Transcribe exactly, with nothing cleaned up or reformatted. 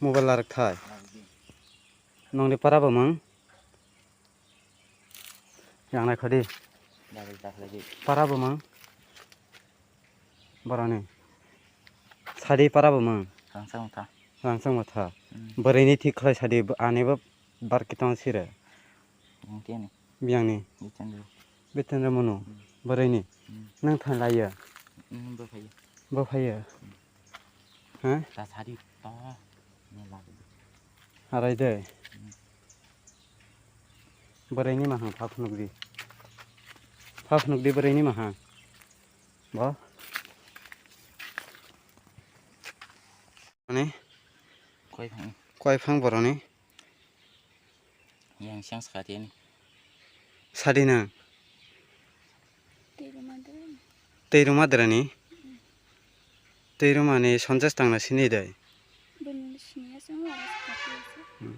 Mobile larak thai. Nongni para bo mang. Yang nai khodi. Double ta khlai di. Para bo mang. Boroni. Sadi para bo mang. Rangchak motha. Rangchak motha. Hmm. Bwrwini thik khlai sadi, ani bo bar kitong sire. Yang tiani. Biyangni. Bichandra. Bichandra mono. Hmm. Bwrwini. Hmm. Nang than laiya. Hmm, bo phaiya. Bo phaiya. Hmm. Ha? Ta sadi to. Ni lagi. Arai de. Hmm. Bwrwini mahang phak phunukdi. Phak phunukdi bwrwini mahang. Bo. Ani? Koi phang. Koi phang boroni? Yang siang sakati ani. Sadi nang? Tei ruma de. Tei ruma derani? Tei ruma ni Sanjesh tangna sini dai? Bini sini asung aro sakati asa. Hmm.